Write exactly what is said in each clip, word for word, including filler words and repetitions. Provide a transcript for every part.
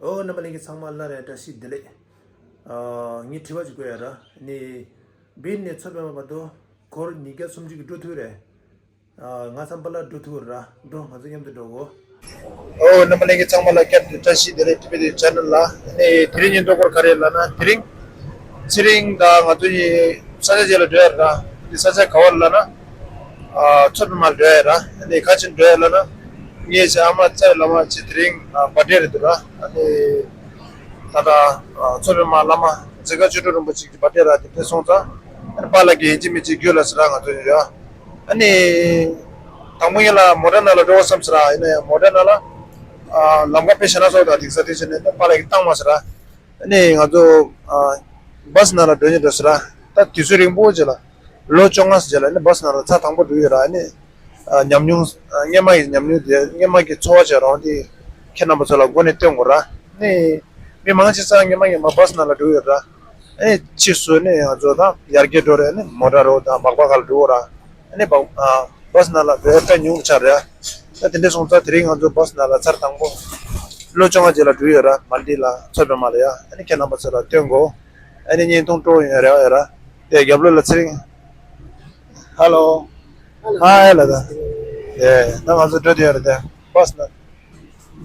ཨོ་རྣམ་པ་ལྷན་རྒྱས་ཚང་མ་ལ་རེ་བཀྲ་ཤིས་བདེ་ལེགས། ཨ་ངས་དྲི་བ་ཅིག་བཀོད་ཡ་ར། ནི་བིར་ནས་མཚོ་པདྨ་བར་དུ་སྒོར་ཉིས་བརྒྱ་སུམ་ཅུ་གི་འགྲོ་ཐུབ་རེད། ཨ་ང་ཚང་པ་ལ་འགྲོ་ཐུབ་ར། འགྲོ། ང་ཚོ་མཉམ་དུ་འགྲོ་གོ། ཨོ་རྣམ་པ་ལྷན་རྒྱས་ཚང་མ་ལ་བསྐྱར་དུ་བཀྲ་ཤིས་བདེ་ལེགས། ཊི་བི་དེ་ཆེ་ནལ་ལ། ནི་དེ་རིང་ཉིན་ཐོ་སྐོར་ག་རེ་ལབ་ན། དེ་རིང་ཚེ་རིང་དང་ང་ཚོ་གཉིས་ས་ཆ་གཅིག་ལ་འགྲོ་ཡ་ར། འདི་ས་ཆ་ག་བ་ལབ་ན། ཨ་མཚོ་པདྨ་ལ་འགྲོ་ཡ་ར། འདི་ག་ཅི་འགྲོ་ཡ་ལབ་ན། ངའི་ཨ་མ་རྩ་བའི་བླ་མ་ཅིག་དེ་རིང་ཨ་བར་ཐི་ཌེ་རེད་འདུག་ར། ཨ་ནི་ད་ལྟ་ཨ་མཚོ་པདྨ་བླ་མ་འཛི་སྒར་ཆོས་དྲུག་རིན་པོ་ཆེ་གི་བར་ཐི་ཌེ་ར། དེ་འདྲ་སོང་ཙང་ཨ་ནི་པཱ་ལགས་ཀྱིས་ཡིན་གཅིག་མིན་གཅིག་རྒྱུགས་ལ་ཟེར་ར། ང་ཚོ་ཡོད་ཡ། ཨ་ནི་དང་པོ་ཉིད་ལ་མོ་ཊ་ནང་ལ་འགྲོ་བསམ་ཟེར་ར། ཡིན་ན་ཡང་མོ་ཊ་ནང་ལ་ཨ་ལམ་ཁ་དཔེ་ཞེ་ན་སོགས་དང་དེང་སང་དེ་བྱས་ནས་པཱ་ལགས་ཀྱིས་བཏང་མ་ཟེར་ར། ཨ་ནི་ང་ཚོ་ཨ་བྷ་སི་ནང་ལ་འགྲོ་ཉེན་འགྲོ་ཟེར་ར། ད་དུས་ཚོད་རིང་པོ་རྗེས་ལ་ལོ་བཅོ་ལྔ་རྗེས་ལ་ཨ་ནི་བྷ་སི་ནང་ལ་ཚར་དང་པོ་འགྲོ་ཡོད་ར། ཨ་ནི་ཨ་ཉམས་མྱོང་ཨ་སྔན་མ་ཡི་ཉམས་མྱོང་དེ། སྔན་མ་གི་ཚོར་བ་བྱས་རང་དེ་ཁྱེད་རྣམ་པ་ཚོ་ལ་སྒོ་ནས་སྟོན་དགོས་ར། ཨ་ནི་མི་མང་ཆེ་ས་སྔན་མ་ཡི་མ་བྷ་སི་ནང་ལ་འགྲོ་ཡོད་ར། ཨ་ནི་ཕྱིས་སུ་ནི་ང་ཚོ་ད་ཡར་རྒྱས་འགྲོ་རེད། ཨ་ནི་མོ་ཊ་རོ་དང་སྦག་སྦག་ག་ལ་འགྲོ་ར། ཨ་ནི་སྦག་ཨ་བྷ་སི་ནང་ལ་འགྲོ་ཡ་དཔེ་ཉུང་ཆགས་རེད། ད་དེ་འདྲ་སོང་ཙང་དེ་རིང་ང་ཚོ་བྷ་སི་ནང་ལ་ཚར་དང་པོ་ལོ་བཅོ་ལྔ་རྗེས་ལ་འགྲོ་ཡོད་ར། མན་ཌི་ལ་མཚོ་པདྨ་ལ་ཡ། ཨ་ནི་ཁྱེད་རྣམ་པ་ཚོ་ལ་སྟོན་དགོས། ཨ་ནི་བརྙན་ཐུང་སྤྲོ་ཡོང་རེ་བ་ཡོད་ར། དེ་རྒྱབ་ལོགས་ལ་ཚེ་རིང་། ཧ་ལོ། ཧ་ལོ། ཧ་ལོ་ད། དེ་ད་ང་ཚོ་འགྲོ་དེ་ཡོད་རེད་དེ། བྷ་སི་ནང་།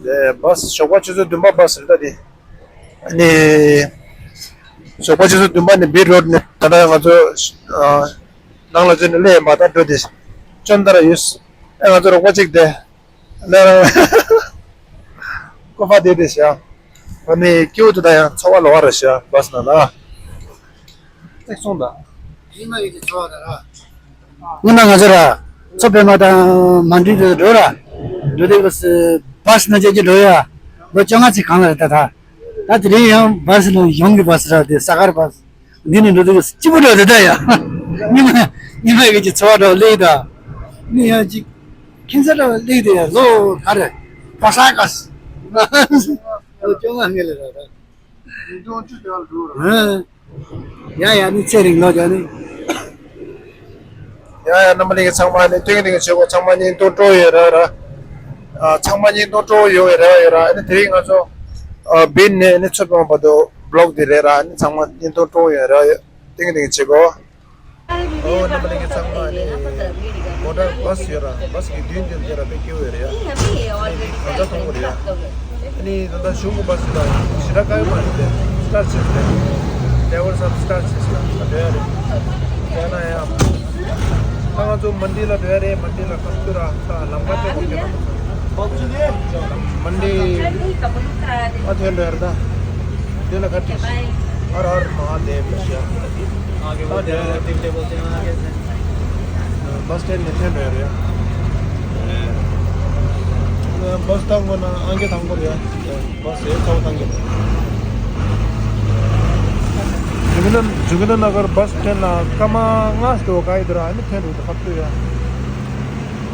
དེ་བྷ་སི་ཞོགས་པ་ཆུ་ཚོད་བདུན་པ་བྷ་སི་རེད་ད་དེ། ཨ་ནི་ཞོགས་པ་ཆུ་ཚོད་བདུན་པ་ནས་བིར་རོཌ་ནས་ད་ལྟ་ང་ཚོ་ཨ་ནང་ལ་འཛུལ་ནས་སླེབས་མ་ད་འགྲོ་དེ། ཅོན་ཏ་ར་ཡོད། ཨ་ང་ཚོ་རོགས་པ་གཅིག་དེ། ལ་ལ་ཀོ་ཕ་དེ་དེ་ཤ། ཨ་ནི་ཀེའུ་དུ་ད་ཡང་ཚོ་བ་ལོ་བ་ར་ཤ་བྷ་སི་ནང་ལ། ཏེག་སོང་ད། ཉི་མ་ཡོད་ཀྱི་ཚོ་བ་ད་ར། སྔོན་མ་ང་ཚོ་ར་མཚོ་པདྨ་དང་མན་ཌི་དུ་འགྲོ་ར། འགྲོ་དུས་སྐབས་སུ་བྷ་སི་ནང་བཅར་གྱི་འགྲོ་ཡ། ལོ་བཅོ་ལྔ་ཅིག་གང་ལ་རེད་ད་ད། ད་དེ་རིང་ཡང་བྷ་སི་ནང་ཡོང་གི་བྷ་སི་ར་དེ་ས་གར་བྷ་སི། འདི་ནས་འགྲོ་དུས་སྐྱིད་པོ་འགྲོ་དེ་ད་ཡ། ཉི་མ་ཉི་མ་ཡོད་ཀྱི་ཚོ་བ་འགྲོ་ལེ་ད། ནི་ཡང་ཅིག་ཁྱིམ་ས་འགྲོ་ལེ་དེ་ཡ་ལོ་ག་རེ། བྷ་སི་ག་སི། ལོ་བཅོ་ལྔ་ངེས་ལེ་ར་ད། ཡིན་ཀྱང་ཅི་ལྟར་འགྲོ་ར། ཡ་ཡ་ནི་ཚེ་རིང་ལོ་ཇ་ནི། ཡ་ཡ་རྣམ་པ་ལྷན་རྒྱས་ཚང་མ་ནི་ཐུགས་ཀྱི་ཆེ་གོ། ཚང་མ་བརྙན་ཐུང་སྤྲོ་ཡོད་ར་ར། ཨ་ཚང་མ་བརྙན་ཐུང་སྤྲོ་ཡོད་རེ་བ་ཡོད་ར། ཨ་ནི་དེ་རིང་ང་ཚོ་ཨ་བིར་ནས་ཨ་ནི་མཚོ་པདྨ་བར་དུ་བི་ལོག་འདི་རེད་ར། ཨ་ནི་ཚང་མ་བརྙན་ཐུང་སྤྲོ་ཡོད་རེ་བ་ཡོད། ཐུགས་ཀྱི་ཆེ་གོ། ཨོ་རྣམ་པ་ལྷན་རྒྱས་ཚང་མ་ནི་མོ་ཊ་བྷ་སི་ཡོད་ར། བྷ་སི་གི་མདུན་དེ་འདི་ར་དཔེ་སྐྱིད་པོ་ཡོད་རེད་ཡ། ཨ་ནི་གང་ལྟར་མཐོང་གི་རེད་ཡ། ཨ་ནི་ད་ལྟ་གཞུང་གི་བྷ་སི་ད་ཞེ་དྲག་དཀའ་གི་མ་རེད་དེ། སི་ཊར་ཊི་བྱས་རེད། ཌ་རའི་ཝར་སར་སི་ཊར་ཊི་བྱས་ཡ་ད་འགྲོ་ཡ་རེད། དེ་ན་ཡ། ད་ང་ཚོ་མན་ཌི་ལ་འགྲོ་ཡ་རེད། མན་ཌི་ལ་ག་ཚོད་ར་ད་ལམ་ཁ་དེ་གོ་ཁྱེད་རྣམ་པ་ཚོ། མན་ཌི་ཨ་ཐོན་འགྲོ་ཡ་རེད་ད། དེ་ལ་ཁ་ཏིས། ཧར་ཧར་མ་ཧཱ་དེ་བ་ཤ། ཨ་དེ་བ་དེ་བ་དེ་བ་དེ་བ། བྷ་སི་སི་ཊེན་ནས་ཐོན་འགྲོ་ཡ་རེད། བྷ་སི་བཏང་དགོས་ན་ཨང་ཀི་བཏང་དགོས་རེད། བྷ་སི་ཡོད་ཚ་བོ་བཏང་གི་རེད། ཇུ་གི་ན་ཇུ་གི་ན་ན་གར་བྷ་སི་སི་ཊེན་ལ་སྐར་མ་ལྔ་ཙམ་འགོར་གི་འདུག་ར། ཨ་ནི་ཐོན་འགྲོ་འདུག་ཁ་ཐུག་ཡ།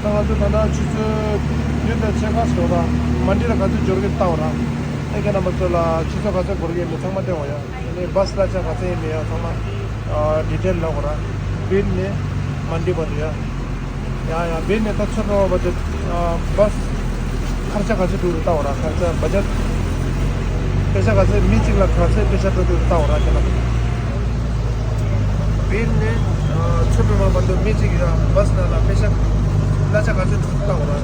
ད་ང་ཚོ་ད་ལྟ་ཆུ་ཚོད་བདུན་དང་ཕྱེད་ཀ་ཙམ་འགྲོ་ར། མན་ཌི་ལ་ག་ཚོད་འབྱོར་གི་ལྟ་བ་ར། ཨེ་ཁྱེད་རྣམ་པ་ཚོ་ལ་ཆུ་ཚོད་ག་ཚོད་འགོར་གི་ཡོད་མེད་ཚང་མ་སྟོན་འོ་ཡ། ཨ་ནི་བྷ་སི་གླ་ཆ་ག་ཚོད་ཡིན་མིན་ཡང་ཚང་མ་ཨ་ཌི་ཊེལ་ལབ་དགོས་ར། བིར་ནས་མན་ཌི་བར་དུ་ཡ། ཡ་ཡ་བིར་ནས་ད་མཚོ་པདྨ་བར་དུ་ཨ་བྷ་སི་ཁར་ཆ་ག་ཚོད་འགྲོ་རུ་ལྟ་འོ་ར། ཁར་ཆ་བ་ཇེཊ་པེ་ཤ་ག་ཚོད། མི་གཅིག་ལ་ག་ཚོད་པེ་ཤ་འགྲོ་རུ་ལྟ་འོ་ར། ཁྱེད་རྣམ་པ་བིར་ནས་ཨ་མཚོ་པདྨ་བར་དུ་མི་གཅིག་གིས་བྷ་སི་ནང་ལ་པེ་ཤ་གླ་ཆ་ག་ཚོད་འགྲོ་རུ་ལྟ་འོ་ར། ཨ་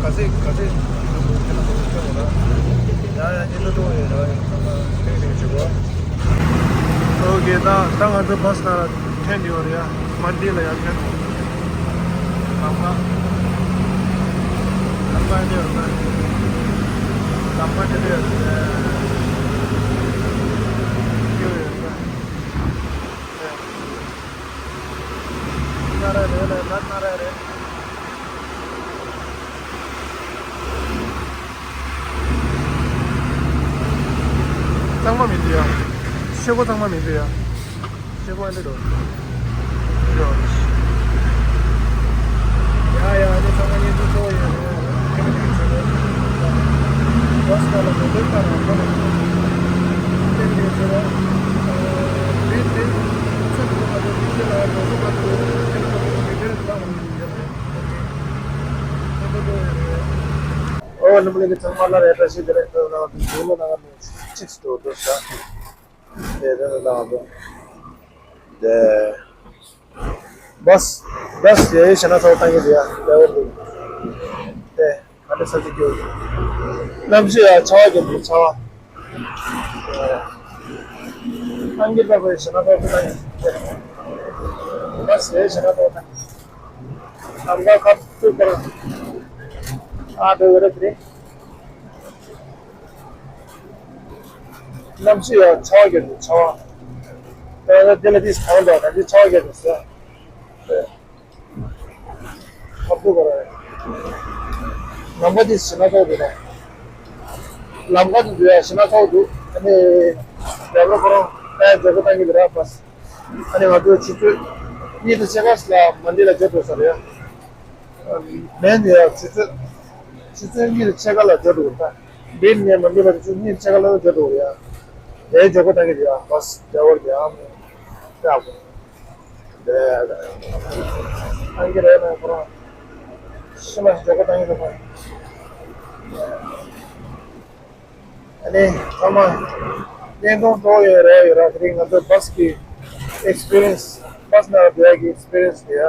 ག་ཚོད་ག་ཚོད་འགྲོ་རུ་ཁྱེད་རྣམ་པ་ཚོ་ལྟ་འོ་ར། ཡ་ཡ་ཉིན་ཐོ་སྤྲོ་བོ་ཡོད་ར། ཡ་ཐེངས་ཐེངས་བྱེད་དགོས། ཨོ་ཀེ། ད་ད་ང་ཚོ་བྷ་སི་ནང་ལ་ཐོན་ཡོད་རེད་ཡ། མན་ཌི་ལ་ཡར་ཐོན་འགྲོ། ལམ་ཁ་ལམ་ཁ་འདི་ཡོད་རེད། ལམ་ཁ་འདི་འདྲ་ཡོད་རེད། སྐྱིད་པོ་ཡོད་རེད། ན་ར་རེད་ལ་ན་ན་ར་རེད། གཙང་མ་མི་འདུག་ཡ། ཤེལ་སྒོ་གཙང་མ་མི་འདུག་ཡ། ཤེལ་སྒོ་ཨ་འདྲ་འདུག་ཡ་ཡ་ཨ་འདྲ་ཚང་མ་ཉན་ཐོས་ཚོ་ཡོད་རེད། ཁྱེད་ཀྱི་ཚོ་རེད། བྷ་སི་ཁ་ལ་མི་འདུག་ད་རང་ཁོ་རེད། ཁྱེད་ཀྱི་ཚོ་རེད། བིར་དེ་ཚོ་འདུག་མ་འདུག་མི་ཁྱེད་ལ་གྲོང་ཚོ་མ་འདུག་ཁྱེད་ལ་མི་འདུག་མི་འདུག་ད་རང་ཡོད་རེད། ཨོ། རྣམ་པ་གླིང་གི་ཚང་མ་ལ་རེ་བཀྲ་ཤིས་བདེ་ལེགས། ད་ང་ཚོ་ལ་ང་ཚོ་གཅིག་ཏུ་འགྲོ་ཤག་དེ་རེད། ད་ང་ཚོ་དེ་བཱས་བཱས་དེ་ཞེ་ན་ཚོགས་བཏང་གི་རེད་ཡ། ལེ་བར་དུ་དེ་ག་འདྲ་ས་ཅིག་གི་གནམ་གཤིས་ཡ་ཆར་པ་རྒྱབ་འདུག་ཆར་པ། ཨང་ཀི་ལགས་ཀྱིས་ཞེ་ན་ཐོག་ཏུ་བཏང་ཡོད། ང་ཟས་ཞེ་ན་ཐོག་བཏང་། ཨམ་ཀ་ཁ་ཐུག་པར་ཨ་འདྲ་ཡོད་རེད་དེ། གནམ་གཤིས་ཡང་ཆར་པ་རྒྱག་འདུག་ཆར་པ། ད་ལྟ་དེ་ལ་ཏིས་གང་འདྲ་ད་ཅི་ཆར་པ་རྒྱག་འདུག་ཟེར། ཁ་ཐུག་པར། ལམ་ཁ་དེ་ཞེ་ན་ཐོག་འདུག་ད། ལམ་ཁ་དེ་འདུག་ཡ་ཞེ་ན་ཐོག་འདུག་ཨ་ནི་རྒྱབ་ལ་ཁོ་རང་ཨ་འཇོག་པོ་བཏང་གི་འདུག་ར་བཱས། ཨ་ནི་ང་ཚོ་ཆུ་ཚོད་གཉིས་དང་ཕྱེད་ཀ་ལ་མན་ཌི་ལ་འབྱོར་འགྲོ་ས་རེད་ཡ། མེད་འདི་ཡ་ཆུ་ཚོད་ཆུ་ཚོད་གཉིས་དང་ཕྱེད་ཀ་ལ་འབྱོར་འགྲོ་གི་རེད་ད། འདི་ནས་མན་ཌི་བར་དུ་ཆུ་ཚོད་གཉིས་དང་ཕྱེད་ཀ་ལ་འབྱོར་འགྲོ་གི་ཡ། དེ་འཇོག་པོ་བཏང་གི་འདུག་ཡ་བཱས་ཌ་རའི་ཝར་དེ་ཨ་མོ་ཡག་པོ། དེ་ཨང་ཀི་རེད་ན་ཁོ་རང་ཤི་མ་འཇོག་པོ་བཏང་གི་འདུག་ག་ཨ་ནི་ཚང་མ་བརྙན་ཐུང་ཏོག་ཡོད་རེད་ཡོད་ར། དེ་རིང་ང་ཚོ་བཱས་ཀྱི་ཨེག་སི་པི་རི་ཡན་སི་བཱས་ནང་བསྡད་ཡག་གི་ཨེག་སི་པི་རི་ཡན་སི་དེ་ཡ།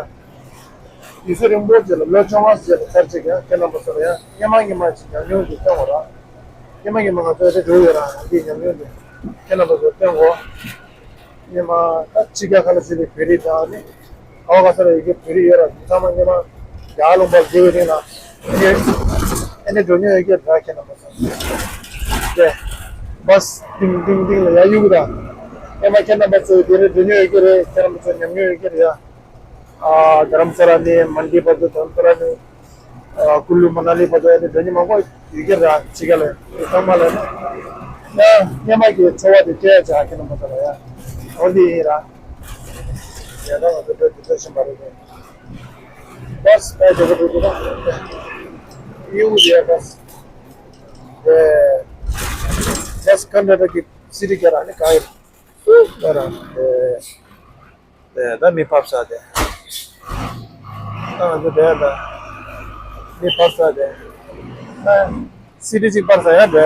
དུས་ཚོད་རིང་པོ་རྗེས་ལ་ལོ་བཅོ་ལྔ་རྗེས་ལ་ཚར་གཅིག་ཡ་ཁྱེད་རྣམ་པ་ཚོ་ལ་ཡ་སྙེ་མ་སྙེ་མ་ཅིག་ཉམས་མྱོང་ཅིག་སྟོན་དགོས་ར། སྙེ་མ་སྙེ་མ་ང་ཚོ་ཡ་དེ་འགྲོ་ཡོད་ར། འདིའི་ཉམས་མྱོང་དེ་ཁྱེད་རྣམ་པ་ཚོ་སྟོན་དགོས། སྙེ་མ་ད་ཕྱི་རྒྱལ་ཁག་ལ་ཕྱིན་པའི་བོད་རིགས་དང་ནི་ག་བ་ག་ས་ལ་ཡོད་ཀྱི་བོད་རིགས་ཡོད་ར། ཚང་མ་སྙེ་མ་རྒྱ་གར་ལུང་པར་འཛུལ་བའི་རིང་ལ་ཨེ་ནི་ཨེ་ནི་འགྲོ་མྱོང་ཡོད་ཀྱི་ར་ཁྱེད་རྣམ་པ་ཚོ། དེ་བཱས་ཏིང་ཏིང་ཏིང་ལ་ཡ་གཡུག་གི་ད། སྙེ་མ་ཁྱེད་རྣམ་པ་ཚོ་དེ་རིང་འགྲོ་མྱོང་ཡོད་ཀྱི་རེད། ཁྱེད་རྣམ་པ་ཚོ་ཉམས་མྱོང་ཡོད་ཀྱི་རེད་ཡ། ཨ་དྷ་རམ་ས་ལ་ནས་མན་ཌི་བར་དུ་དྷ་རམ་ས་ལ་ནས་ཨ་ཀུ་ལུ་མ་ན་ལི་བར་དུ་ཨ་ནི་འགྲོ་མཁན་མང་པོ་ཡོད་ཀྱི་ར། ཕྱི་རྒྱལ་ལ་ཚང་མ་ལ་ཡ་སྙེ་མ་གི་ཚོར་བ་དེ་སྐྱེ་ཡ་ཆ་ཁྱེད་རྣམ་པ་ཚོ་ལ་ཡ་འོ་འདི་ཡིན་ར། ཡ་ད་ང་ཚོ་འགྲོ་དུས་ཚོད་ཕྱིན་པ་རེད། བཱས་ད་རྒྱལ་པོ་འགྲོ་དུས་ད་ཡིའུ་ཡ་བཱས་ཨེ་བཱས་ཀན་ཌ་ཀི་སི་ཊི་ག་ར་ནི་ག་ཡིན་ད་ར་ཨེ། དེ་ད་མི་ཕབ་ས་དེ། ད་ང་ཚོ་དེ་ད་མི་ཕབ་ས་དེ། ད་སི་ཊི་གཅིག་ཕབ་ས་ཡ་དེ།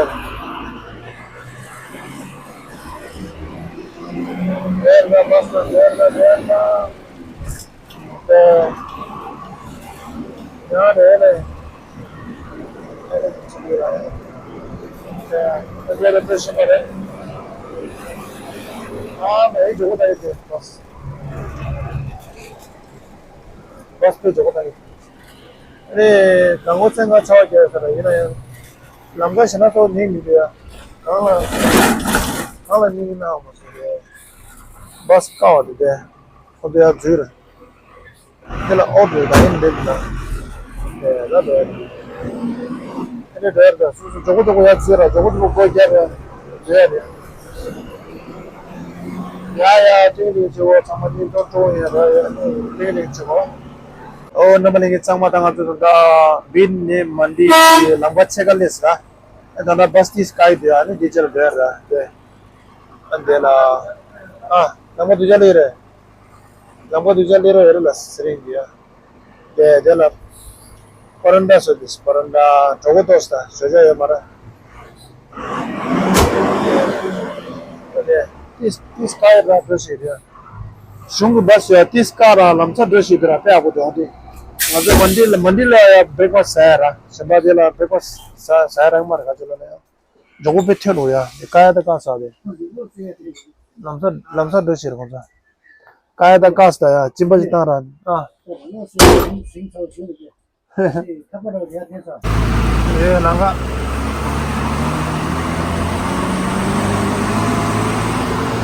དེ་ད་ཕབ་ས་དེ་ད་དེ་ད། དེ་ཡང་དེ་ལས། དེ་ལས་ཅི་ཡོད་ར། དེ་དེ་ལས་དེ་ཤི་མ་རེད། ཨ་མེ་ཇོ་གོ་ད་ཡོད་དེ་ཕབ་ས། བཱས་པས་འཇོག་པ་དང་། ཨ་ནི་དང་པོ་ཚན་ཁ་ཆར་པ་རྒྱག་ས་རེད། ཡིན་ན་ཡང་ལམ་ཁ་ཞེ་ན་ཐོག་ནི་མི་འདུག་ཡ། གང་ལ་གང་ལ་ནི་ཡིན་ནའང་མ་སོང་རེད། བཱས་ཀ་བ་དེ་དེ་ཁོ་ཚོ་ཡར་འཛུལ་རེད། དེ་ལ་ཨོ་འདུག་ད་ཡིན་འདུག་ད། ཨེ་ལ་འདུག་ཡ། ཨ་ནི་འདྲ་ཡ་འདྲ་སོ་སོ་མགྱོགས་པོ་མགྱོགས་པོ་ཡར་འཛུལ་ར། མགྱོགས་པོ་མགྱོགས་པོ་སྒོ་རྒྱབ་ར། འཛུལ་ཡ་རེད། ཡ་ཡ་ཏིང་ལིང་བྱེད་འོ། ཚང་མ་ཏིང་ཏོང་ཏོང་ཡ་ར་ཡ་ཏིང་ལིང་བྱེད་འོ། ཨོ་རྣམ་པ་ལྷན་རྒྱས་ཚང་མ་ད་ང་ཚོ་ད་བིན་ནས་མན་ཌི་ལམ་ཁ་ཕྱེད་ཀ་སླེབས་ཟེར་ར། ད་ལྟ་བཱས་ཏིས་སྐའི་དེ་ཨ་ནི་དེ་ཅར་འདྲ་ར་དེ། ཨ་འདི་ལ་ཨ་ལམ་ཁ་དུ་ཅར་ལེ་རེད། ལམ་ཁ་དུ་ཅར་ལེ་ར་ཡོད་རེད་ལ་སི་རིང་གི་ཡ། དེ་དེ་ལ་པ་རན་ཌ་སོ་དིས་པ་རན་ཌ་གྲོགས་པོ་ཏོག་ས་ཞོ་ཞོ་ཡོད་མ་ར། དེ་ཏིས་ཏིས་ཀ་ཡ་ར་འགྲོ་ཤེས་རེད། གཞུང་གི་བཱས་ཡ་ཏིས་ཀ་ར་ལམ་ས་འགྲོ་ཤེས་དེ་ར་དཔེ་ཡག་པོ་འདུག་དེ་ང་ཚོ་མན་ཌི་ལ་མན་ཌི་ལ་ཡ་བྷེག་ཕ་སི་ཟ་ཡ་ར། གཞན་པ་དེ་ལ་བྷེག་ཕ་སི་ཟ་ཟ་ཡ་ར་མ་ར་ག་ཚོད་ལ་ན་ཡ། མགྱོགས་པོ་དཔེ་ཐོན་འགྲོ་ཡ། དེ་ཀ་ཡ་ད་ཀ་ས་དེ། ལམ་ས་ལམ་ས་འགྲོ་ཤེས་རེད་ཁོང་ཚོ། ཀ་ཡ་ད་ཀ་ས་ད་ཡ་གཅིན་པ་ཅིག་བཏང་ར། ཨ། ཡོད་ལང་ཀ།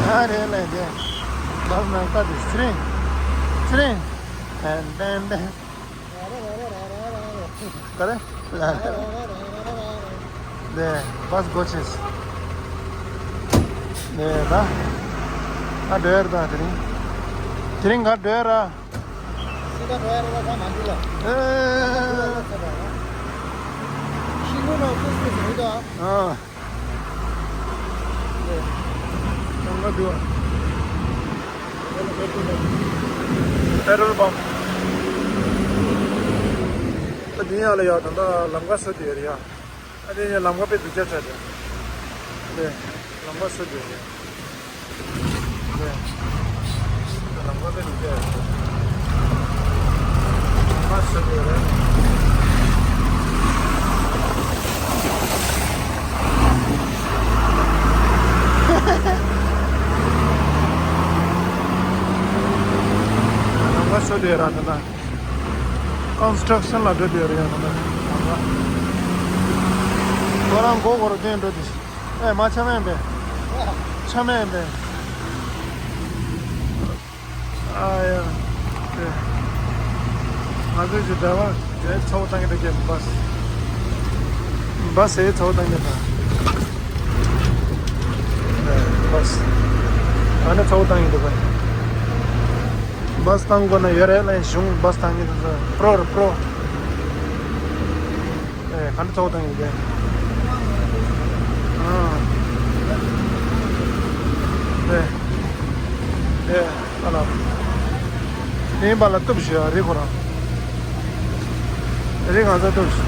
ཨ་རེད་ལ་རེད། བཱས་ནང་ཀ་དེ་སི་རིང་། སི་རིང་། ཏན་ཏན་ཏན། ག་རེ། ནས་བཱས་སྒོ་ཕྱེས། ནས་ད། ཨ་འགྲོ་ཡ་རེད་ད་དེ་རིང་། དེ་རིང་ག་འགྲོ་ཡ་ར། སི་ད་འགྲོ་ཡ་རེད་ད་ད་མ་འགྲོ་ལ། ཨེ། ཤིང་ནོར་ལ་ཀུས་ཀུས་རེད་ད། ཨ། ལམ་ཁ་འདུག་ཨ། པེ་ཊྲོལ་པམ། ད་དེ་ཡང་ལ་ཡ་ད་ད་ལམ་ཁ་སོ་དེ་ཡ་རེད་ཡ། ཨ་ནི་ལམ་ཁ་དཔེ་སྡུག་ཅག་ཆགས་ཏེ། ལམ་ཁ་སུ་འདུག་རེད། ལམ་ཁ་དཔེ་སྡུག་ཅག་ཡོད། ལམ་ཁ་སུ་འདུག་རེད། ལམ་ཁ་སུ་འདུག་ར་ད་ལྟ། ཀོན་སི་ཊྲག་ཤན་ལ་འགྲོ་དུས་རེད་ཡང་ཁོ་ན། ཁོ་རང་མགོ་སྐོར་བསྟན་འགྲོ་དུས། ཨེ་མ་ཆ་མེད་པས། ཆ་མེད་པས། ཨ་ཡ། ང་ཚོས་ཀྱི་ཌ་རའི་ཝར་ཚ་བོ་བཏང་གི་འདུག་གས། བྷ་སི། བྷ་སི་ཚ་བོ་བཏང་གི་འདུག་གས། ཨ་ནི་ཚ་བོ་བཏང་གི་འདུག་གས། བྷ་སི་བཏང་དགོས་ན་ཡོད་རེད་ལ། གཞུང་བྷ་སི་བཏང་གི་འདུག་ཟེར། པྲོ་རེད་པྲོ། ཨེ་ག་འདྲ་ཚ་བོ་བཏང་གི་འདུག་གས། ཨ་ཨེ་ཨེ་ཨ་ལ། དེ་ཡིན་པ་ལ་གཏུབ་ཞུ་ཡ་རི་ཁོ་རང་། རི་གང་ཚ་གཏུབ་ཞུ།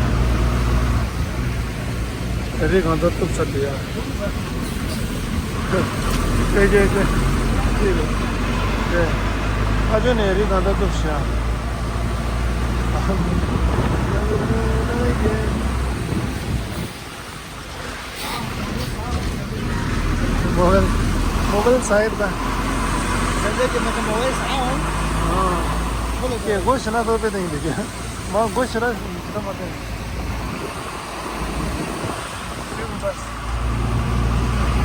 རི་གང་ཚ་གཏུབ་ཚར་དུས་ཡ། ཀྱེ་ཀྱེ་ཀྱེ། ཀྱེ་ཀྱེ། ཨ་ཅོ་ནས་རི་གང་ཚ་གཏུབ་ཞུ་ཡ། mobile, mobile side का। संजय के मतलब मोबाइल साउंड। हाँ। बोलो के गोश ना तो पे देंगे क्या? मां गोश ना तो मत देंगे।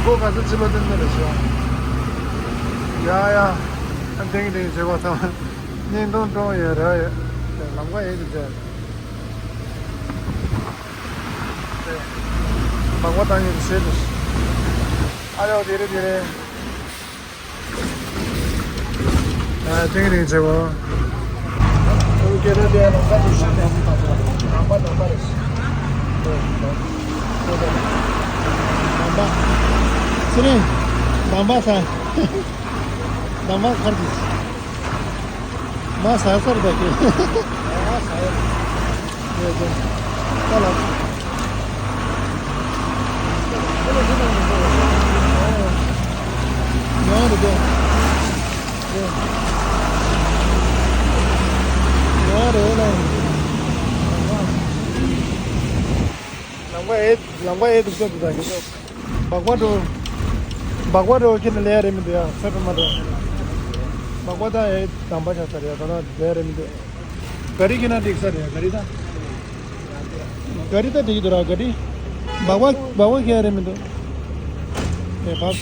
गोश का तो चलो दिन में रहो। या या। देंगे देंगे जेको था। नहीं दो दो ये रहा ये। लंबा ये तो སྦག་སྦག་བཏང་ཡོད་ཟེར་དུས། ཨ་ལེའོ་དེ་རེད་དེ་རེད། ཨ་ཏིང་རིང་ཆེ་བོ། ཨོ་ཀེ་རེད་དེ་ནང་ཁ་དུ་ཤ་དང་དང་པོ་དང་པོ་རེད། དང་པོ། ཚེ་རིང་། དང་པོ་ས། དང་པོ་ཁར་གྱིས། མ་ཟ་ས་རེད་ད་ཁྱོད། ཡ་ཡ། ད་ལ། ཡང་རེད་ད། ཡང་རེད་ལ། ལམ་ཁ་ཨེ་ལམ་ཁ་ཨེ་འདུག་ས་འདུག་ད་ཁྱོད། སྦག་སྦག་འགྲོ། སྦག་སྦག་འགྲོ་ཁྱེད་ནི་ལས་རེད་མི་འདུག་ཡ། ཚོད་དཔེ་མ་འགྲོ། སྦག་སྦག་ད་ཨེ་དམ་པ་ཆགས་ཚར་ཡ། ད་ལྟ་ལས་རེད་མི་འདུག་ག་རི་ཁྱེད་ན་འགྲིག་ས་རེད། ག་རི་ད། ག་རི་ད་འགྲིག་གི་འདུག་ར། ག་རི། སྦག་སྦག་སྦག་སྦག་ཁྱེད་རེད་མི་འདུག་ཨེ་བབས།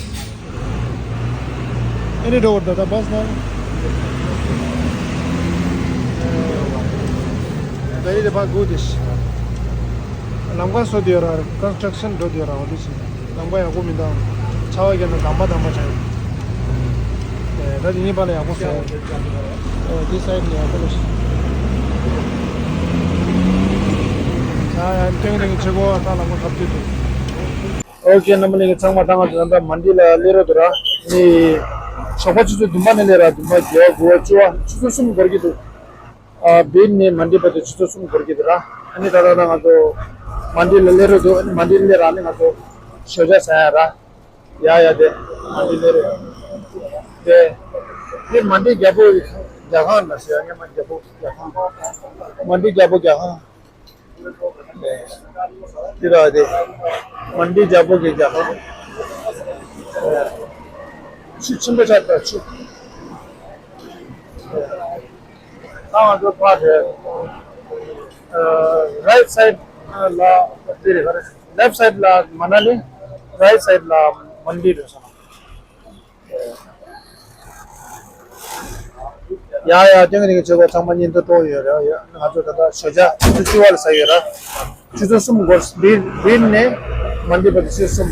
ཨེ་ནི་འགྲོ་བར་ད་ད་བབས་ན། ག་རི་དེ་ཕར་སྒུག་དེ་ཤི། ལམ་ཁ་བཟོ་དུས་ར་ཀོན་སི་ཊྲག་ཤན་འགྲོ་དུས་ར་འོ་དེ་ཤི། ལམ་ཁ་ཡག་པོ་མི་འདུག་ཆར་པ་བརྒྱབ་ན་དམ་པ་དམ་པ་ཆགས་ཡོད། ཨེ་ད་དེ་གཉིས་པ་ལ་ཡག་པོ་བཟོས། ཨེ་དེ་སའིཌ་ནས་ཡག་པོ་ལ་ཤི། ཨ་ཡ་ཏིང་རིང་ཆེ་གོ། ད་ལམ་ཁ་ཐབས་ཅིག་འདུག་ཨོ་ཀེ། རྣམ་པ་ལྷན་རྒྱས་ཚང་མ་ད་ང་ཚོ་ད་ལྟ་མན་ཌི་ལ་སླེབས་རོགས་འདུག་ར། ནི། ཞོགས་པ་ཆུ་ཚོད་བདུན་པ་ནས་སླེབས་ར། བདུན་པ་བརྒྱད་པ་དགུ་པ་བཅུ་པ་ཆུ་ཚོད་གསུམ་འགོར་གྱི་འདུག་ཨ་བིར་ནས་མན་ཌི་བར་དུ་ཆུ་ཚོད་གསུམ་འགོར་གྱི་འདུག་ར། ཨ་ནི་ད་ལྟ་ད་ང་ཚོ་མན་ཌི་ལ་སླེབས་རོགས་འདུག་ཨ་ནི་མན་ཌི་ལ་སླེབས་ར། ཨ་ནི་ང་ཚོ་ཞོགས་ཇ་ཟ་ཡ་ར། ཡ་ཡ་དེ་མན་ཌི་སླེབས་རོགས། དེ། དེ་མན་ཌི་རྒྱལ་པོ་རྒྱལ་ཁང་ལ་ཟེར་ཡ། ངས་མ་རྒྱལ་པོ་རྒྱལ་ཁང་། མན་ཌི་རྒྱལ་པོ་རྒྱལ་ཁང་། འདི་ར་དེ། མན་ཌི་རྒྱལ་པོ་གི་རྒྱལ་ཁང་། ཆུ་ཆེན་པོ་ཆགས་པ་ཆུ། ད་ང་ཚོ་ཕར་རེད། རའིཊ་སའིཌ་ལ་འདི་རེད། ལེཕཊ་སའིཌ་ལ་མ་ན་ལི། རའིཊ་སའིཌ་ལ་མན་ཌི་རེད་སོང་། ཡ་ཡ། ཏིང་རིང་ཆེ་གོ། ཚང་མ་བརྙན་ཐུང་སྟོན་ཡོད་རེད་ཡ། ང་ཚོ་ད་ལྟ་ཞོགས་ཇ་ཆུ་ཚོད་བཅུ་པ་ལ་ཟ་ཡོད་ར། ཆུ་ཚོད་གསུམ་འགོར། བིར་བིར་ནས་མན་ཌི་བར་དུ་ཆུ་ཚོད་གསུམ།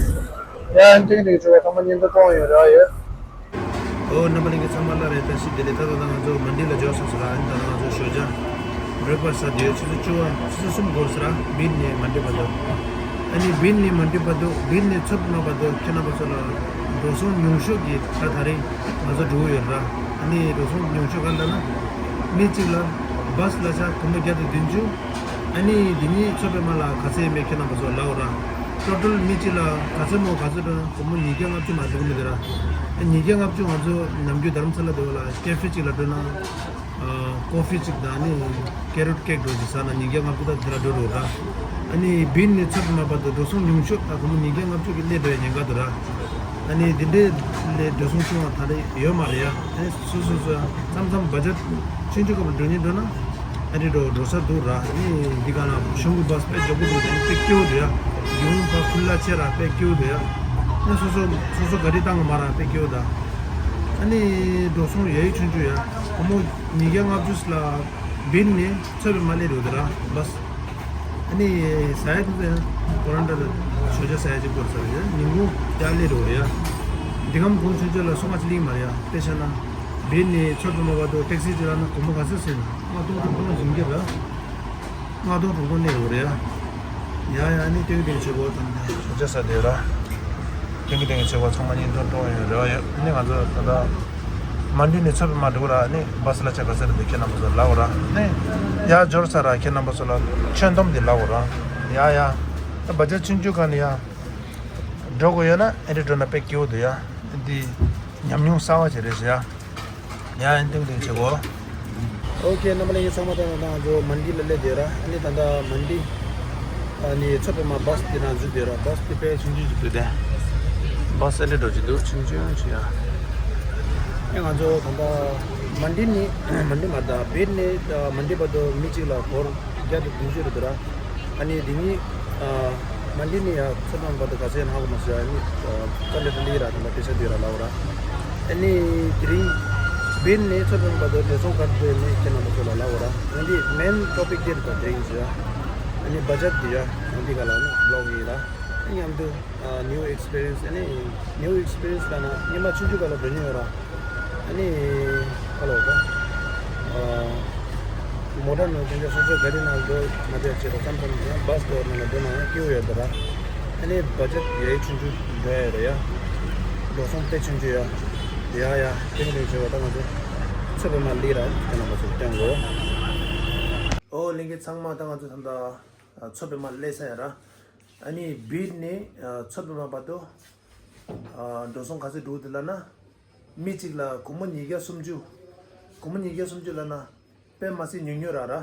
ཡ་ཏིང་རིང་ཆེ་གོ། ཚང་མ་བརྙན་ཐུང་སྟོན་ཡོད་རེད་ཡ། ཨོ་རྣམ་པ་ལྷན་རྒྱས་ཚང་མ་ལ་རེ་བཀྲ་ཤིས་བདེ་ལེགས། ད་ལྟ་ང་ཚོ་མན་ཌི་ལ་འབྱོར་སོང་ཟེར་ར། ཨ་ནི་ད་ལྟ་ང་ཚོ་ཞོགས་ཇ་བྷི་རེག་ཕ་སི་ཊི་ཟ་དུས་ཆུ་ཚོད་བཅུ་པ་ཆུ་ཚོད་གསུམ་འགོར་ཟེར་ར། བིར་ནས་མན་ཌི་བར་དུ། ཨ་ནི་བིར་ནས་མན་ཌི་བར་དུ། བིར་ནས་ཚུར་མ་བར་དུ་ཁྱེད་རྣམ་པ་ཚོ་ལ་འགྲོ་སོང་ཉུང་ཤོས་ཀྱི་ད་ད་རེས་ང་ཚོ་འགྲོ་གི་ཡོད་ར། ཨ་ནི་འགྲོ་སོང་ཉུང་ཤོས་ག་འདྲ་ན། མི་གཅིག་ལ་བྷ་སི་ལ་ཆ་སྒོར་མོ་བརྒྱ་དང་བདུན་ཅུ། ཨ་ནི་འདི་ནི་མཚོ་པདྨ་ལ་ག་ཚད་ཡོད་མེད་ཁྱེད་རྣམ་པ་ཚོ་ལབ་ར། ཊོ་ཊལ་མི་གཅིག་ལ་ག་ཚད་མོ་ག་ཚད་འགྲོ་ན་སྒོར་མོ་ཉིས་བརྒྱ་ལྔ་བཅུ་མ་འགྲོ་གི་མི་འདུག་ར། ཉིས་བརྒྱ་ལྔ་བཅུ་ང་ཚོ་ནམ་རྒྱུན་དྷ་རམ་ས་ལ་དེ་བ་ལ་ཀེ་ཧྥེ་གཅིག་ལ་འགྲོ་ན། ཨ་ཀོ་ཧྥི་གཅིག་དང་ནི་ཀེ་རོཊ་ཀེག་འགྲོ་གཅིག་ཟ་ན་ཉིས་བརྒྱ་ལྔ་བཅུ་ད་འདི་ལ་འགྲོ་འགྲོ་ར། ཨ་ནི་བིད་ནས་མཚོ་པདྨ་བར་དུ་འགྲོ་སོང་ཉུང་ཤོས་ད་སྒོར་མོ་ཉིས་བརྒྱ་ལྔ་བཅུ་གི་སླེབས་འགྲོ་ཡ་ཉེན་ཁ་འདུག་ར། ཨ་ནི་འདི་འདྲའི་ལས་འགྲོ་སོང་བྱུང་བ་ད་རེས་ཡོད་མ་རེད་ཡ། ཨ་ནི་སོ་སོ་སོ་མཚམས་མཚམས་བ་ཇེཊ་ཆུང་ཆུང་སྐབས་འགྲོ་ཉེན་འགྲོ་ན། ཨ་ནི་འགྲོ་འགྲོ་ས་འདུག་ར། ཨ་ནི་འདི་ག་ལ་གཞུང་གི་བཱས་དཔེ་མགྱོགས་པོ་འདུག་དཔེ་སྐྱིད་པོ་འདུག་ཡ། ཡོང་ཁ་ཁུལ་ལ་ཆེ་ར་དཔེ་སྐྱིད་པོ་འདུག་ཡ། ཨ་ནི་སོ་སོ་སོ་སོ་ག་རེ་བཏང་གི་མ་ར་དཔེ་སྐྱིད་པོ་འདུག་ཨ་ནི་འགྲོ་སོང་ཡ་ཡི་ཆུང་ཆུང་ཡ། སྒོར་མོ་ཉིས་བརྒྱ་ལྔ་བཅུ་ལ་བིད་ནས་མཚོ་པདྨ་སླེབས་འགྲོ་འདུག་ར་བཱས། ཨ་ནི་ཟ་ཡ་དེ་ཚོ་ཡང་ཁོ་རང་འདྲ་ལ་ཞོགས་ཇ་ཟ་ཡ་གཅིག་པོར་ཟ་ཡ་ཉིན་གུང་ཡར་སླེབས་འགྲོ་རེད་ཡ། འདི་གམ་གོང་ཆུང་ཆུང་ལ་སོ་ལྔ་ཅི་ལིང་མ་རེད་ཡ། དཔེ་བཤད་ན་བིད་ནས་མཚོ་པདྨ་བར་དུ་ཊེག་སི་ཅིག་ལ་ན་སྒོར་མོ་ག་ཚོད་ཟིན་ན་ལྔ་སྟོང་དྲུག་སྟོང་ཟིན་གྱི་ར། ལྔ་སྟོང་དྲུག་སྟོང་གནས་ཡོད་རེད་ཡ། ཡ་ཡ་ནི་ཏིང་ཏིང་བྱེད་སྒོ་དང་ཞོགས་ཇ་ཟ་བསྡད་ར། ཏིང་ཏིང་བྱེད་སྒོ་ཚང་མ་ཉིན་ཐོ་གཏོང་ཡོད་རེད་བ་ཡོད། ནི་ང་ཚོ་ད་ལྟ་མན་ཌི་ནས་མཚོ་པདྨ་འགྲོ་ར། ནི་བཱས་ལ་ཆ་ག་ཚོད་རེད་འདུག་ཁྱེད་རྣམ་པ་ཚོ་ལབ་ར། ནི་ཡ་འབྱོར་ཚར་ར། ཁྱེད་རྣམ་པ་ཚོ་ལ་ཁྱོན་བསྡོམས་འདི་ལབ་ར། ཡ་ཡ། ད་བ་ཇེཊ་ཆུང་ཆུང་ག་ནས་ཡ་འགྲོ་དགོས་ཡོད་ན་ཨེ་འདྲ་འགྲོ་ན་དཔེ་སྐྱིད་པོ་འདུག་ཡ། འདི་ཉམས་མྱོང་གསར་བ་ཅིག་རེད་ཟེར་ཡ། ཡ་ཨེ་ཏིང་ཏིང་བྱེད་སྒོ། ཨོ་ཁེ། རྣམ་པ་ལྷན་རྒྱས་ཚང་མ་ད་ང་ཚོ་མན་ཌི་ལ་སླེབས་བསྡད་ར། ཨ་ནི་ད་ལྟ་མན་ཌི་ཨ་ནི་མཚོ་པདྨ་བཱས་དེ་ནང་འཛུལ་བསྡད་ར། བཱས་དེ་དཔེ་ཆུང་ཆུང་ཅིག་འདུག་སྟེ། བཱས་ཨེ་འདྲ་འགྲོ་ཅིག་འདུག་ཆུང་ཆུང་ཅིག་ཡ། ཨེ་ང་ཚོ་ད་ལྟ་མན་ཌི་ནི་མན་ཌི་མ་ད་བིད་ནི་ད་མན་ཌི་བར་དུ་མི་གཅིག་ལ་སྒོར་བརྒྱ་དང་བདུན་ཅུ་རེད་འདུག་ར། ཨ་ནི་འདི་གཉིས་ཨ་མན་ཌི་ནས་ཡ་མཚོ་པདྨ་བར་དུ་ག་ཚད་ཡིན་ཧ་གོ་མ་སོང་། ཨ་ནི་ཨ་ཀ་ལེ་ཏ་ལི་ར་དེ་ལ་པེ་ཤ་དུས་ར་ལ་འོ་ར། ཨ་ནི་དེ་རིང་བིད་ནས་མཚོ་པདྨ་བར་དུ་འགྲོ་སོང་ག་རེ་ཡོད་མེད་ཁྱེད་རྣམ་པ་ཚོ་ལ་ལབ་འོ་ར། ཨ་ནི་མེན་ཊོ་པིག་དེ་རེད། ད་དེ་རིང་ཟེར་ཡ། ཨ་ནི་བ་ཇེཊ་དེ་ཡ་ཨ་འདི་ག་ལ་ནི་བི་ལོག་ཡིན་ར། ཨ་ནི་མཉམ་དུ་ཨ་ནིའུ་ཨེགས་པི་རི་ཡེན་སི། ཨ་ནི་ནིའུ་ཨེགས་པི་རི་ཡེན་སི་ལ་ན་སྔོན་མ་ཆུང་ཆུང་ག་ལ་འགྲོ་མྱོང་ཡོད་ར། ཨ་ནི་ཧ་ལོ་ད། ཨ་མོ་ཊ་ནང་དེ་འདྲ་སོ་སོའི་ག་རི་ནང་འགྲོ་མ་བསྡད་ཅེས་ར། མཚམས་མཚམས་ཡང་བཱས་འགྲོ་ནང་ལ་འགྲོ་ན་ཡང་སྐྱིད་པོ་ཡོད་ད་ར། ཨ་ནི་བ་ཇེཊ་ཡ་ཡི་ཆུང་ཆུང་འགྲོ་ཡ་ཡོད་ར་ཡ། འགྲོ་སོང་དཔེ་ཆུང་ཆུང་ཡ། ཡ་ཡ་ཏིང་ཏིང་བྱེད་པ་ད་ང་ཚོ་མཚོ་པདྨ་སླེབས་ར། ཁྱེད་རྣམ་པ་ཚོ་སྟོན་གོ། ཨོ་ལྷན་རྒྱས་ཚང་མ་ད་ང་ཚོ་ད་ལྟ་མཚོ་པདྨ་སླེབས་ས་ཡ་ར། ཨ་ནི་བིད་ནས་མཚོ་པདྨ་བར་དུ་འགྲོ་སོང་ག་ཚོད་འགྲོ་འདུག་ལབ་ན། མི་གཅིག་ལ་སྒོར་མོ་ཉིས་བརྒྱ་སུམ་ཅུ། སྒོར་མོ་ཉིས་བརྒྱ་སུམ་ཅུ་ལབ་ན་དཔེ་མ་སྲིད་ཉུང་ཉུང་ར་ར།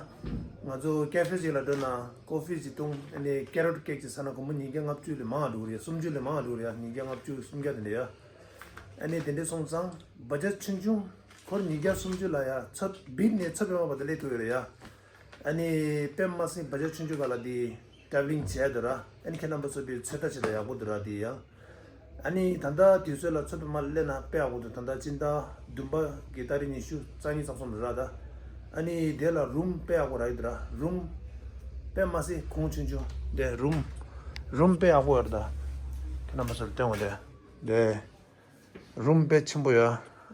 ང་ཚོ་ཀེ་ཧྥེ་ཅིག་ལ་འགྲོ་ན་ཀོ་ཧྥི་ཅིག་བཏུང་། ཨ་ནི་ཀེ་རོཊ་ཀེག་ཅིག་ཟ་ན་སྒོར་མོ་ཉིས་བརྒྱ་ལྔ་བཅུ་ལས་མང་བ་འགྲོ་གི་རེད། སུམ་ཅུ་ལས་མང་བ་འགྲོ་གི་རེད་ཡ། ཉིས་བརྒྱ་ལྔ་བཅུ་སུམ་བརྒྱ་དེ་འདྲ་ཡ། ཨ་ནི་དེ་འདྲ་སོང་ཙང་བ་ཇེཊ་ཆུང་ཆུང་སྒོར་ཉིས་བརྒྱ་སུམ་ཅུ་ལ་ཡ་མཚོ་བིད་ནས་མཚོ་པདྨ་བར་དུ་སླེབས་ཐུབ་ཡོད་རེད་ཡ། ཨ་ནི་དཔེ་མ་སྲིད་བ་ཇེཊ་ཆུང་ཆུང་ག་ལ་དེ་ཊ་རེ་ཝེ་ལིང་བྱས་འདུག་ར། ཨ་ནི་ཁྱེད་རྣམ་པ་ཚོ་དེ་ཚོད་ལྟ་བྱེད་ད་ཡག་པོ་འདུག་ར། དེ་ཡང་ཨ་ནི་ད་ལྟ་དུས་ཚོད་ལ་མཚོ་པདྨ་སླེབས་ན་དཔེ་ཡག་པོ་འདུག་ད་ལྟ་སྤྱི་ཟླ་བདུན་པ་གི་ཏ་རིག་ཉི་ཤུ་རྩ་གཉིས་རྩ་གསུམ་རེད་ར། ད་ཨ་ནི་དེ་ལ་རུམ་དཔེ་ཡག་པོ་རག་གི་འདུག་ར། རུམ་དཔེ་མ་སྲིད་གོང་ཆུང་ཆུང་དེ་རུམ་རུམ་དཔེ་ཡག་པོ་ཡོད་རེད། ད་ཁྱེད་རྣམ་པ་ཚོར་སྟོན་འོང་དེ་དེ། རུམ་དཔེ་ཆེན་པོ་ཡ།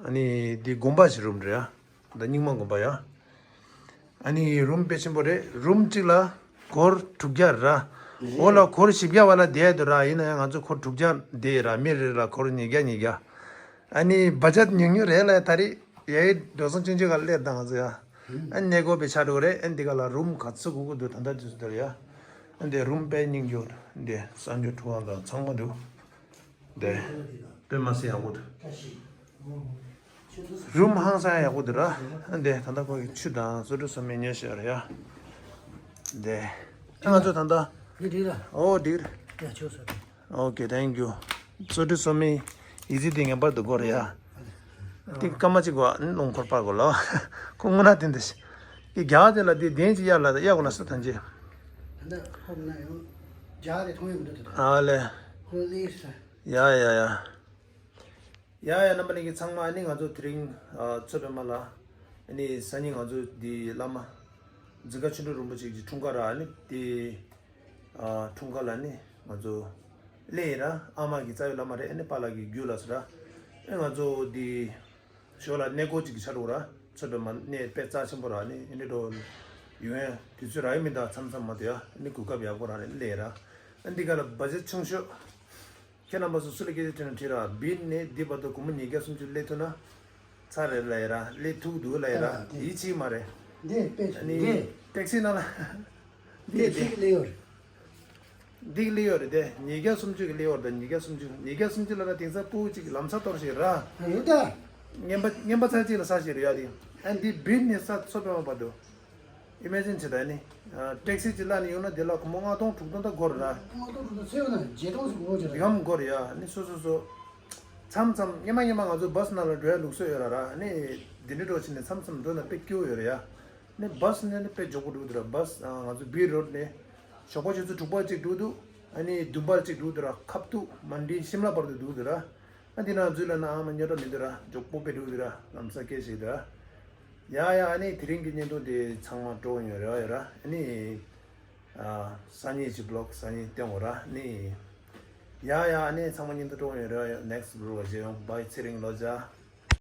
ཨ་ནི་འདི་དགོན་པ་ཞིག་རུམ་རེད་ཡ། ད་རྙིང་མ་དགོན་པ་ཡ། ཨ་ནི་རུམ་དཔེ་ཆེན་པོ་རེད། རུམ་གཅིག་ལ་སྒོར་དྲུག་བརྒྱ་ར། འོ་ལ་སྒོར་བཞི་བརྒྱ་བ་ལ་བསྡད་འདུག་ར། ཡིན་ན་ཡང་ང་ཚོ་སྒོར་དྲུག་བརྒྱ་བསྡད་ར། མི་རེ་ལ་སྒོར་ཉིས་བརྒྱ་ཉིས་བརྒྱ། ཨ་ནི་བ་ཇེཊ་ཉུང་ཉུང་རེད་ལ། ད་རེས་ཡ་ཡི་འགྲོ་སོང་ཆུང་ཆུང་ག་སླེབས་དང་ང་ཚོ་ཡ། ཨ་ནི་གནས་སྐོར་དཔེ་ཆ་འགྲོ་རེད། ཨ་ནི་འདི་ག་ལ་རུམ་ག་ཚོད་དགོས་ཀྱི་འདུག་ད་ལྟ་དུས་སུ་འདིར་ཡ། ཨ་ནི་འདི་རུམ་དཔེ་རྙིང་རྒྱུ་འདི་གསར་འགྱུར་ཐུབ་དབང་དང་ཚང་མ་འདུག་འདི་དཔེ་མ་སྲིད་ཡག་པོ་འདུག་རུམ་ཧང་སང་ཡག་པོ་འདུག་ར། འདི་ད་ལྟ་ཁོ་གི་ཆུ་དང་བཙོ་བཀྲུ་ཟ་མའི་ཉོས་བཞག་རེད་ཡ། འདི་ཨ་ང་ཚོ་ད་ལྟ་འདི་འགྲིག་ར། ཨོ་འགྲིག་རེད། ཡ་ཆོག་ས་རེད། ཨོ་ཀེ་ཐེང་ཀྱུ། བཙོ་བཀྲུ་ཟ་མའི་ཡི་ཙི་དེ་ངེས་པར་དུ་དགོས་རེད་ཡ། དེ་སྐར་མ་གཅིག་གོ་ཨ་ནི་རླུང་འཁོར་པར་དགོས་ལ། ཁོ་དངོས་གནས་དེ་འདི་ཞིག་གི་རྒྱ་དེ་ལ་དེ་གདན་གཅིག་གཡར་ལ་གཡར་དགོས་ན་ས་ཐམས་ཅད། ད་ལྟ་ཁོ་ན་ཡང་རྒྱ་དེ་མཐོང་ཡོང་འདུག་ད། ཨ་ལེ། ཁོ་ལས་ས། ཡ་ཡ་ཡ། ཡ་ཡ་རྣམ་པ་ལྷན་རྒྱས་ཚང་མ། ཨ་ནི་ང་ཚོ་དེ་རིང་ཨ་མཚོ་པདྨ་ལ་ཨ་ནི་སང་ཉིན་ང་ཚོ་འདི་བླ་མ་འཛི་སྒར་ཆོ་འཕྲུལ་རིན་པོ་ཆེ་གི་འཁྲུངས་སྐར་ར། ཨ་ནི་དེ་ཨ་འཁྲུངས་སྐར་ལ་ནི་ང་ཚོ་སླེབས་ཡིན་ར། ཨ་མ་གི་རྩ་བའི་བླ་མ་རེད། ཨ་ནི་པཱ་ལགས་ཀྱི་རྒྱུད་ལ་སུ་ར། ཨ་ང་ཚོ་འདི་ཞོར་ལ་གནས་སྐོར་ཅིག་གི་ཆ་རོགས་ར། མཚོ་པདྨ་གནས་དཔེ་རྩ་ཆེན་པོ་ར། ཨ་ནི་ཨ་ནི་འགྲོ་ཡོང་ཡ་དུས་ཚོད་རག་གི་མི་འདུག་མཚམས་མཚམས་མ་གཏོགས་ཡ། ཨ་ནི་གོ་སྐབས་ཡག་པོ་རག་ནས་སླེབས་ཡིན་ར། ཨ་ནི་འདི་ག་ལ་བ་ཇེཊ་ཆུང་ཤོས། ཁྱེད་རྣམ་པ་ཚོ་སུ་ལ་སྐད་ཆ་དྲིས་ན་དྲིས་ར། བིད་ནས་འདི་བར་དུ་སྒོར་མོ་ཉིས་བརྒྱ་སུམ་ཅུ་སླེབས་ཐུབ་ན་ཚར་རེད་ལབ་ཡ་ར། སླེབས་ཐུབ་འདུག་ལབ་ཡ་ར། ཨ་འདི་ཡིད་ཆེས་མ་རེད། འདི་དཔེ་ཨ་ནི་འདི་ཊེག་སི་ནང་ལ་ འདི་འདི་ཅིག་ལེ་ཡོད་རེད། འདི་གི་ལེ་ཡོད་རེད་དེ། ཉིས་བརྒྱ་སུམ་ཅུ་གི་ལེ་ཡོད་རེད་དེ། ཉིས་བརྒྱ་སུམ་ཅུ། ཉིས་བརྒྱ་སུམ་ཅུ་ལ་ན་དེང་སང་སྤུ་གུ་གཅིག་ལམ་སང་གཏོར་ཞིག་ར། ཡོད་ད། རྔན་པ་རྔན་པ་ཚར་གཅིག་ལ་ས་ཞིག་རེད་ཡ་དེ། ཨ་འདི་བིར་ནས་ས་མཚོ་པདྨ་བར་དུ། ཨི་མེ་ཇིན་བྱེད་ད་ནི། ཊེག་སི་གཅིག་གླ་ནས་ཡོང་ན་དེ་ལ་སྒོར་མོ་ལྔ་སྟོང་དྲུག་སྟོང་ད་འགོར་ར། ལྔ་སྟོང་དྲུག་སྟོང་ཚོད་ཡོད་ན་བརྒྱད་སྟོང་ཞིག་འགོར་གྱི་རེད། ཡོམ་འགོར་ཡ་ནི་སོ་སོ་སོ། མཚམས་མཚམས་སྔོན་མ་སྔོན་མ་ང་ཚོ་བཱས་ནང་ལ་འགྲོ་ཡ་ལུགས་སྲོལ་ཡོད་ར་ར། ནི་འདི་འདྲ་འགྲོ་ཕྱིན་ནས་མཚམས་མཚམས་འགྲོ་ན་དཔེ་སྐྱིད་པོ་ཡོད་རེད་ཡ། ནི་བཱས་ནི་ནི་དཔེ་མགྱོགས་པོ་འགྲོ་འདུག་ར། བཱས་ང་ཚོ་བིར་རོཌ་ནས་ཞོགས་པ་ཆུ་ཚོད་དྲུག་པ་གཅིག་འགྲོ་འདུག་ཨ་ནི་བདུན་པ་གཅིག་འགྲོ་འདུག་ར། ཁབ་ཏུ་མན་ཌི་ཤིམ་ལ་བར་དུ་འགྲོ་འདུག་ར། ཨ་འདི་ནང་འཛུལ་ལ་ན་ཨ་མ་ཉོ་གྲ་མི་འདུག་ར། མགྱོགས་པོ་དཔེ་འགྲོ་འདུག་ར། ལམ་སང་སྐད་ཞིག་འདུག་ར། ཡ་ཡ། ཨ་ནི་དེ་རིང་གི་བརྙན་ཐུང་དེ་ཚང་མ་འགྲོ་ཡོད་རེད་ཡ་ར། ཨ་ནི་ཨ་སང་ཉིན་གྱི་བི་ལོག་སང་ཉིན་སྟོན་འོ་ར། ཨ་ནི་ཡ་ཡ། ཨ་ནི་ཚང་མ་བརྙན་ཐུང་འགྲོ་ཡོད་རེད་ཡ། ནེག་སི་བི་ལོག་ལ་མཇལ་ཡོང་། བཱའི། ཚེ་རིང་ལོ་བརྒྱ།